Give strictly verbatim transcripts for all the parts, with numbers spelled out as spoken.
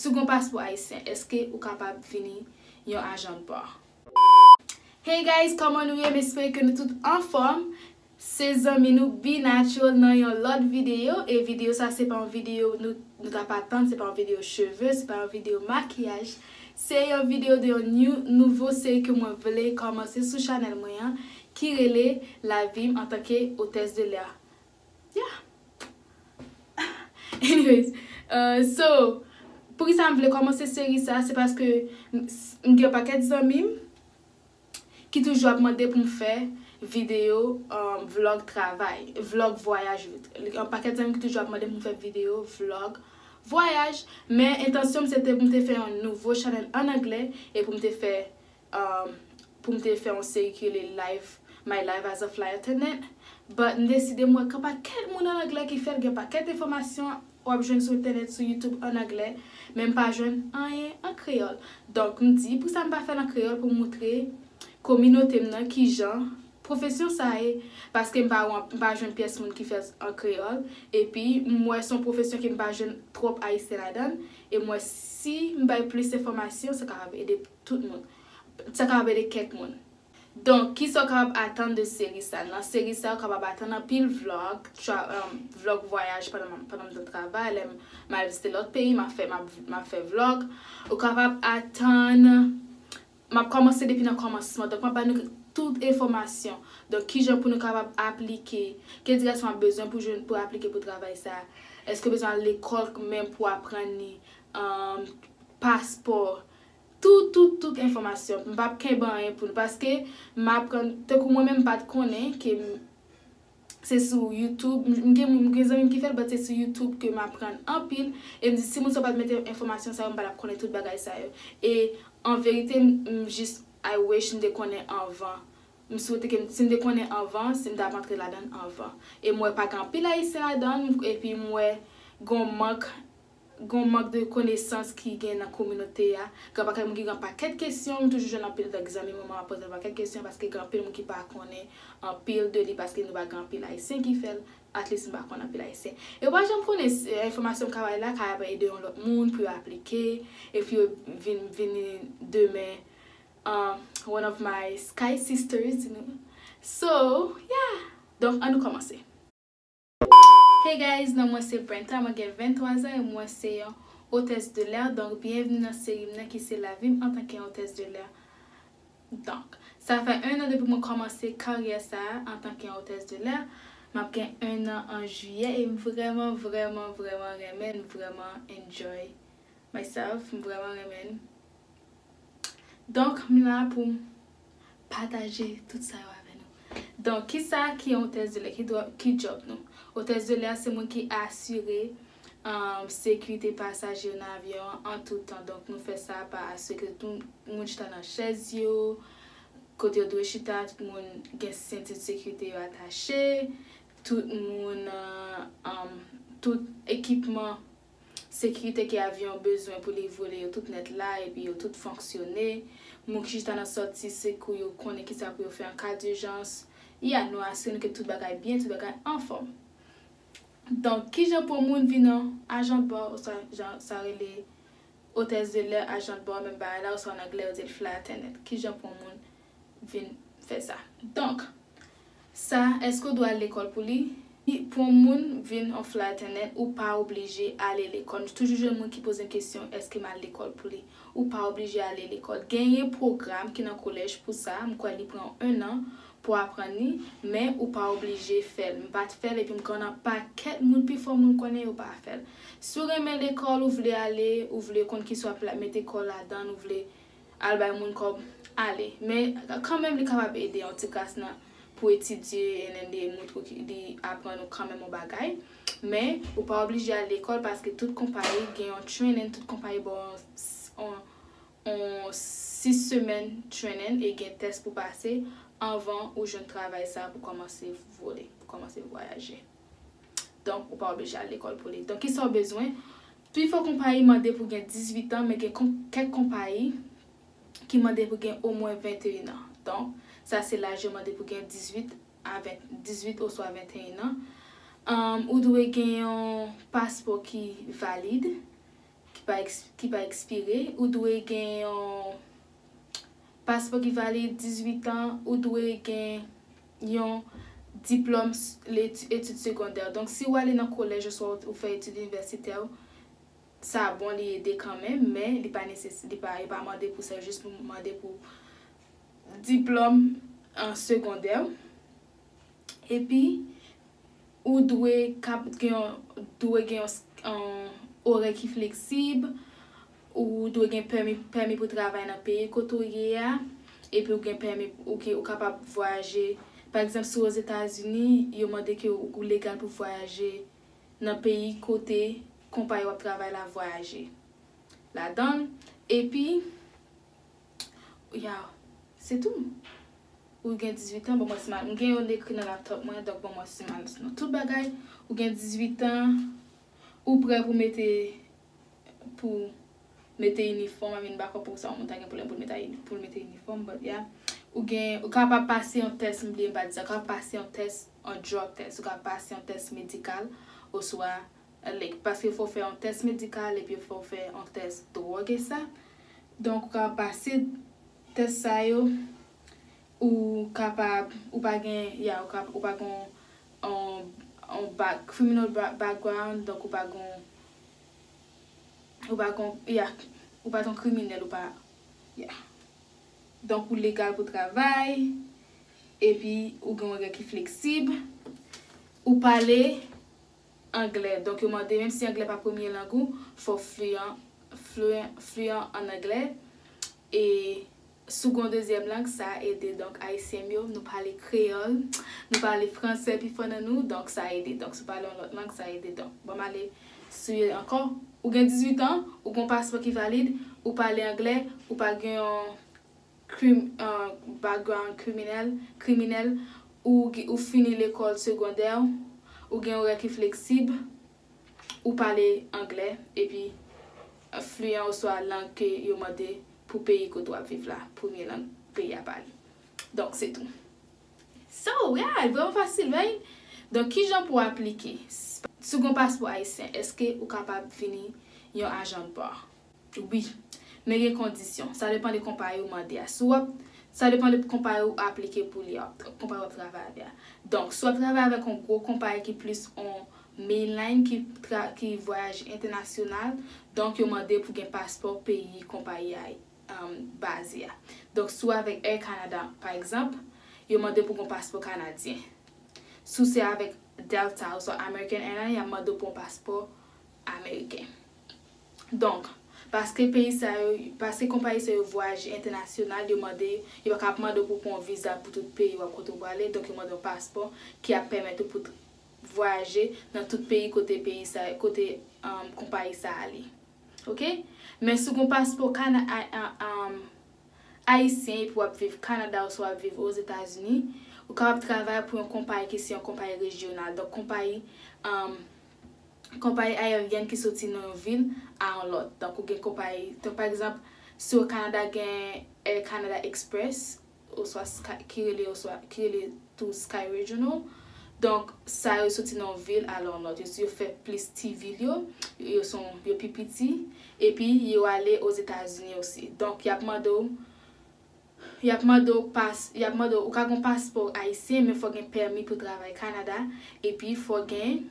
Si w gen yon paspò ayisyen, èske ou kapab vini yon ajan de bò? Hey guys, kòman nou ye? M espere ke nou tout anfòm. Se zanmi nou B-Natural nan yon lòt videyo. E videyo sa se pa yon videyo nou, nou t ap atann, se pa yon videyo cheve, se pa yon videyo makiyaj. Se yon videyo de yon new, nouvo seri ke mwen vle kòmanse sou chanèl mwen an, ki rele Lavi m antanke otès de lè. Yeah. Anyways, uh, so, poukisa m vle kòmanse seri sa, se paske m, m gen yon pakèt zanmi m ki toujou ap mande pou m fè videyo, um, vlog travay, vlog vwayaj. Yon pakèt zanmi ki toujou ap mande pou m fè videyo vlog vwayaj, men entansyon m se te pou m te fè yon nouvo chanèl an anglè e pou m te fè, um, pou m te fè yon seri ki rele Life, My Life as a Flight Attendant. But m deside m wè gen pakèt moun an anglè ki fè l, gen pakèt enfòmasyon w ap jwenn sou entènèt, sou YouTube an anglè, men m pa jwenn anyen an kreyòl. Donk, m di, poukisa m pa fè l an kreyòl pou m moutre kominote m nan kijan pwofesyon sa ye, paske m pa, m pa jwenn pyès moun ki fè l an kreyòl, epi m wè se yon pwofesyon ke m pa jwenn twòp ayisyen ladan l, e m wè si m bay plis enfòmasyon, sa kapab ede tout moun. Sa kapab ede kèk moun. Donk, kisa w kapab atann de seri sa? Nan seri sa, w kapab atann anpil vlog, tra, um, vlog vwayaj pandan m, pandan m t ap travay, lè m, m al vizite lòt peyi, m ap fè, m ap, m ap fè vlog. Ou kapab atann, m ap kòmanse depi nan kòmansman. Donk, m ap ba nou tout enfòmasyon. Donk, kijan pou nou kapab aplike, ki edikasyon w ap bezwen pou jwenn, pou aplike pou travay sa. Èske w bezwen al lekòl menm pou aprann li, um, paspò, tout, tout, tout enfòmasyon. M p ap kenbe anyen pou nou, paske m aprann, tankou mwen menm, m pa t konnen ke m, se sou YouTube, m, m gen, m gen zanmi m ki fè l, but se sou YouTube ke m aprann anpil, e m di, si moun sa pa t mete enfòmasyon sa yo, m pa t ap konnen tout bagay sa yo. E, an verite, m, m jis, I wish m te konnen anvan. M swete ke m, si m te konnen anvan, si m t ap antre ladan l anvan. E m wè pa gen anpil ayisyen ladan l, epi m wè gon mank gon mank de konesans ki gen nan kominote a. Gen pakèt moun ki gen pakèt kesyon, m toujou jwenn anpil, like, zanmi mwen, mwen poze l pakèt kesyon, paske gen anpil moun ki pa konnen anpil de li, paske nou pa gen anpil ayisyen ki fè l, at least m pa konn anpil ayisyen. E w pa janm konnen, eh, enfòmasyon m ka bay la ka ede yon lòt moun pou yo aplike, epi yo vin, vini demen, uh, one of my sky sisters, you know. So, yeah. Donk, ann nou kòmanse. Hey guys, non mwen se Brenta, mwen gen venntwa zan e mwen se yon otès de lè. Donk, byenvni nan seri m nan ki se Lavi m antanke yon otès de lè. Donk, sa fè en an depi mwen kòmanse karyè sa a antanke yon otès de lè. M ap gen en an an jiyè e m vrèman, vrèman, vrèman renmen, m vrèman enjoy myself, m vrèman renmen l. Donk, m la pou m pataje tout sa yo avè nou. Donk, kisa ki yon otès de lè? Ki dwa, ki djòb nou? Otès de lè se moun ki asire, um, sekirite pasaje yo nan avyon an an tout tan. Donk, nou fè sa pa asire ke tout moun chita nan chèz yo, kote yo dwe chita, tout moun gen senti de sekirite yo atache, tout moun, uh, um, tout ekipman sekirite ke avyon an bezwen pou li vole yo tout nèt la, epi yo tout fonksyone. Moun ki chita nan sòti sekou yo konnen kisa pou yo fè an ka dijans. Ya, nou asire nou ke tout bagay byen, tout bagay anfòm. Donk, kijan pou yon moun vin yon ajan de bò, oswa jan sa rele otès de lè, ajan de bò, menm bagay la, oswa an anglè yo di l flight attendant? Kijan pou yon moun vin fè sa? Donk, sa, èske w dwe al lekòl pou li? Pou yon moun vin yon flight attendant, ou pa oblije ale lekòl. M toujou jwenn moun ki poze m kesyon, èske m al lekòl pou li? Ou pa oblije ale lekòl. Genyen pwogram ki nan kolèj pou sa, m kwè li pran en an pou aprann li, men ou pa oblije fè l. M pa t fè l epi m konnen pakèt moun, pifò moun konnen yo pa fè l. Si w renmen lekòl, ou vle ale, ou vle konn kisa w ap mete kò w ladan l, ou vle al bay moun kòb, ale. Men kanmenm li kapab ede yon ti klas nan pou etidye, and then li montre w ki, li aprann ou kanmenm yon bagay. Men ou pa oblije al lekòl paske tout konpayi gen yon training, tout konpayi ba w yon, yon, yon sis semèn training e gen tès pou pase anvan ou jwenn travay sa pou kòmanse vole, pou kòmanse vwayaje. Donk, ou pa oblije al lekòl pou li. Donk, kisa w bezwen? Pifò konpayi mande pou gen dizuit an, men gen kon-, kèk konpayi ki mande pou gen omwen venteyen an. Donk, sa se laj yo mande pou gen dizuit a ven, dizuit oswa venteyen an. Um, ou dwe gen yon paspò ki valid, pa eks- ki pa ekspire, ou dwe gen yon paspò ki valid, dizuit an, ou dwe gen yon diplòm s- leti- etid segondè. Donk, si w ale nan kolèj oswa ou fè etid inivèsitè, sa bon, li ede kanmenm, men li pa neses- li pa, yo pa mande pou sa, yo jis pou mande pou diplòm an segondè. Epi, ou dwe kap- gen yon- dwe gen yon s- yon orè ki fleksib, ou dwe gen pèmi, pèmi pou travay nan peyi kote w ye a, epi ou gen pèmi, ou, gen- ou kapab vwayaje. Pa egzanp, si w Ozetazini, yo mande ke ou legal pou vwayaje nan peyi kote konpayi w ap travay la vwayaje ladan l. Epi, ya, se tou. Ou gen dizuit an, bon, mwen si mal. M gen yon ekri nan laptop mwen, donk bon, mwen si mal nan tout bagay. Ou gen dizuit an, ou prè pou mete, pou mete inifòm, I mean, m pa kwè pou sa, yon moun ta gen pwoblèm pou l mete, pou l mete inifòm, but yeah. Ou gen, ou kapab pase yon tès, m bliye m pa di sa, ou kapab pase yon tès, yon drug test, ou kapab pase yon tès medikal, oswa, like, paske fò w fè yon tès medikal, epi fò w fè yon tès dwòg e sa. Donk, ou kapab pase tès sa yo, ou kapab, ou pa gen, ya, ou kap- ou pa gen yon, yon back, criminal ba- background, donk ou pa gen, ou pa gen, ya, ou pa t yon kriminèl, ou pa, ya. Donk, ou legal pou travay, epi ou gen yon orè ki fleksib, ou pale anglè. Donk, yo mande, menm si anglè pa premye lang ou, fò w fluent, fluent, fluent an anglè. E si w gen yon dezyèm lang, sa ede. Donk, Ayisyen m yo, nou pale kreyòl, nou pale fransè pi fò nan nou, donk sa ede. Donk, si w pale yon lòt lang, sa ede. Donk, ban m ale sou yo ankò. Ou gen dizuit an, ou gen yon paspò ki valid, ou pale anglè, ou pa gen yon krim- uh, background kriminèl, kriminèl, ou, ou fini lekòl segondè, ou gen orè ki fleksib, ou pale anglè, epi fluent oswa lang ke yo mande pou peyi kote w ap viv la, premye lang peyi a pale. Donk, se tou. So, yeah, li vrèman fasil, right? Donk, kijan pou w aplike? Si w gen yon paspò ayisyen, èske ou kapab vini yon ajan de bò? Wi. Men gen kondisyon. Sa depann de konpayi ou mande a. Si w ap, sa depann de konpayi ou aplike pou li a, konpayi w ap travay avè a. Donk, si w ap travay avèk yon gwo konpayi ki plis yon mainline ki tra- ki vwayaje entènasyonal, donk yo mande pou gen paspò peyi konpayi a um, baze a. Donk, si w avèk Air Canada, pa egzanp, yo mande pou gen yon paspò kanadyen. Si w se avèk Delta oswa American Airlines, y ap mande w pou yon paspò ameriken. Donk, paske peyi sa yo, paske konpayi sa yo vwayaje entènasyonal, yo mande, yo pa ka ap mande w pou pran yon viza pou tout peyi w ap kote w prale, donk yo mande yon paspò ki ap pèmèt ou pou t- vwayaje nan tout peyi kote peyi sa, kote um, konpayi sa ale. Oke? Men si w gen paspò kana- a- a- um, ayisyen epi w ap viv Kanada oswa w ap viv Ozetazini, ou kapab travay pou yon konpayi ki se yon konpayi rejyonal. Donk, konpayi, um, konpayi ayeryèn ki soti nan yon vil a yon lòt. Donk, ou gen konpayi, donk, pa egzanp, si o Kanada gen Air Canada Express, oswa Sky, ki rele, oswa, ki rele tou Sky Regional. Donk, sa yo soti nan yon vil ale yon lòt. Yo, yo fè plis ti vil yo, yo son, yo pi piti, epi yo ale Ozetazini osi. Donk, y ap mande w, y ap mande w pas, y ap mande w, ou ka gen paspò ayisyen, men fò gen pèmi pou travay Kanada, epi fò gen,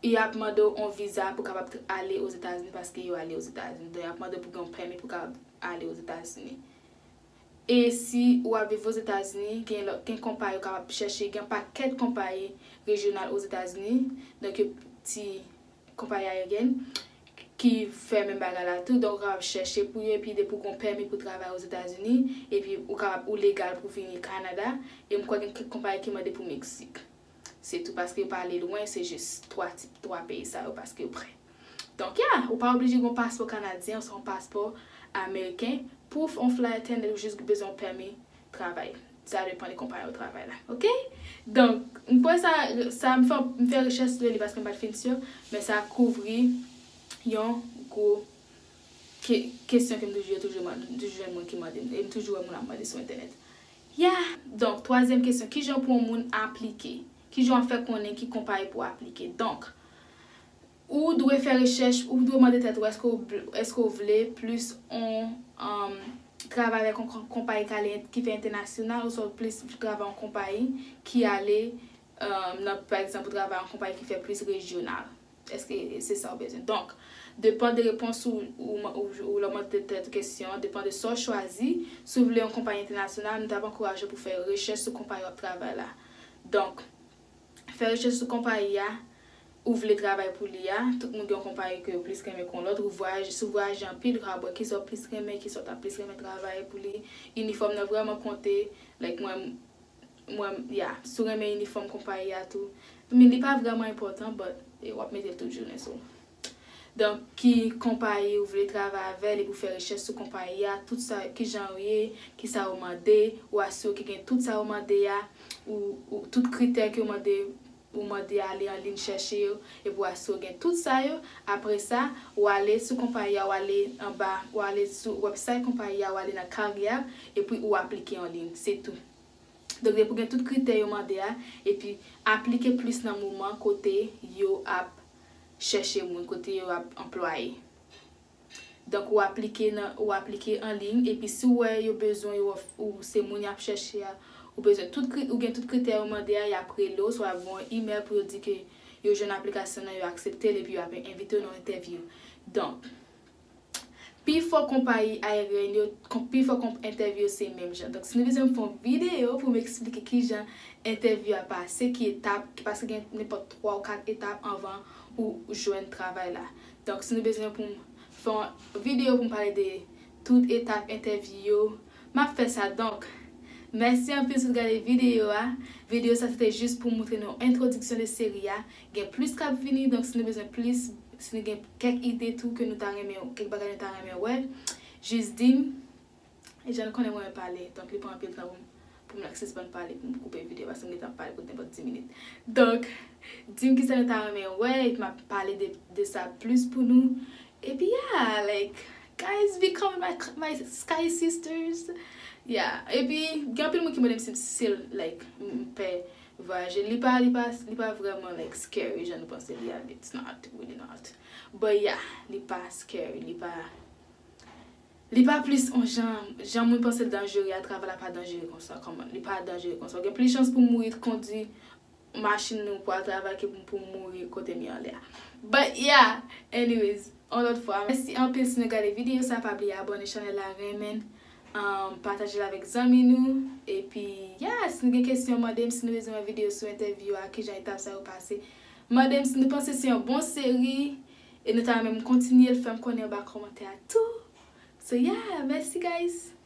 y ap mande w yon viza pou kapab tra- ale Ozetazini paske yo ale Ozetazini. Donk, y ap mande w pou gen yon pèmi pou kapab ale Ozetazini. E si w ap viv Ozetazini, gen lòt, gen konpayi ou kapab chèche, gen pakèt konpayi rejyonal Ozetazini, donk yo ti konpayi ayeryèn ki fè menm bagay la tou, donk ou kapab chèche pou yo, epi depi w gen pèmi pou travay Ozetazini, epi ou kapab, ou legal pou vini Kanada, e m kwè gen kèk konpayi ki mande pou Meksik. Se tou, paske yo pa ale lwen, se jis twa ti, twa peyi sa yo, paske yo prè. Donk, ya, ou pa oblije gen yon paspò kanadyen, oswa yon paspò ameriken. Pou f- yon flight attendant, ou jis bezwen yon pèmi travay. Sa depann de konpayi ou travay la, oke? Donk, m kwè sa, sa m fè, m fè rechèch sou li paske m pa t fin si, men sa kouvri yon gwo ke- kesyon ke m toujou, yo toujou man- m toujou jwenn moun ki mande m, e m toujou wè moun ap mande sou entènèt. Ya! Donk, twazyèm kesyon, kijan pou yon moun aplike? Kijan w ap fè konnen ki konpayi pou w aplike? Donk, Ou dwe fè rechèch, ou dwe mande tèt ou èske w, èske w vle plis on um, travay avèk yon konpayi ki fè entènasyonal, oswa plis travay yon konpayi ki ale um, nan, pa egzanp, ou travay yon konpayi ki fè plis rejyonal. Èske se sa w bezwen? Donk, depan de repons ou, ou, ou, ou lè w mande tèt ou kesyon, depan de sa w chwazi, si w vle yon konpayi entènasyonal, m t ap ankouraje w pou fè rechèch sou konpayi w ap travay la. Donk, fè rechèch sou konpayi a ou vle travay pou li a. Tout moun gen yon konpayi ke yo plis renmen kon lòt. Ou vwayaje, si w vwayaje anpil, ou ka wè kisa w plis renmen, kisa w ta plis renmen travay pou li. Inifòm nan vrèman konte. Like, mwen, mwen, yeah, si w renmen inifòm konpayi a tou. Men li pa vrèman enpòtan, but w ap mete l tout jounen sou. Donk, ki konpayi ou vle travay avè l, epi w fè rechèch sou konpayi a, tout sa, kijan yo ye, kisa yo mande, ou asire ke gen tout sa yo mande a, ou, ou tout kritè ke yo mande, ou mande ale an liy chèche yo, epi w asire w gen tout sa yo. Apre sa, ou ale sou konpayi a, ou ale anba, ou ale sou website konpayi a, ou ale nan karyè, epi ou aplike an liy, se tou. Donk, depi w gen tout kritè yo mande a, epi aplike plis nan moman kote yo ap chèche moun, kote yo ap anplwaye. Donk, ou aplike nan, ou aplike an liy, epi si w wè yo bezwen, yo, ou se moun y ap chèche a, ou bezwen tout kri, ou gen tout kritè yo mande a, y ap rele w, oswa y ap voye yon imèl pou yo di ke yo jwenn aplikasyon nan, yo aksepte l, epi yo ap envite w nan entèvyou. Donk, pifò konpayi aeryèn yo, kon, pifò konp entèvyou yo se menm jan. Donk, si nou bezwen m fè yon videyo pou m eksplike kijan entèvyou a pase, ki etap, ki, paske gen nenpòt twa ou kat etap anvan ou jwenn travay la. Donk, si nou bezwen pou m fè yon videyo pou m pale de tout etap entèvyou yo, m ap fè sa. Donk, mèsi anpil si w gade videyo a. Videyo sa se te jis pou moutre nou entwodiksyon de seri a. Gen plis k ap vini, donk si nou bezwen plis, si nou gen kèk ide tou ke nou ta renmen, kèk bagay nou ta renmen wè, jis di m. E jan nou konnen mwen renmen pale, donk li pran anpil tan pou m, pou m like sispann pale, pou m koupe videyo, paske m gentan ap pale pou nenpòt dis minit. Donk, di m kisa nou ta renmen wè, epi m ap pale de, de sa plis pou nou. Epi, yeah, like, guys, become my, my Sky Sisters. Yeah, epi, gen anpil moun ki mande m si, si, like, m pè vwayaje. Li pa, li pa, li pa vrèman, like, scary, jan nou panse li a. It's not, really not. But yeah, li pa scary, li pa, li pa plis on jan, jan moun panse l danjere a, travay la pa danjere konsa, come on, li pa danjere konsa. Ou gen plis chans pou mouri kondwi machin ou pral travay ke pou, pou mouri kote m ye anlè a. But yeah, anyways, yon lòt fwa, mèsi anpil si nou gade videyo sa, pa bliye abòne chanèl la, renmen, um, pataje l avèk zanmi nou, epi, yeah, si nou gen kesyon, mande m, si nou bezwen wè videyo sou entèvyou a, kijan etap sa yo pase, mande m, si nou panse se yon bon seri, e nou ta renmen m kontinye l, fè m konnen anba kòmantè a tou. So yeah, mèsi guys.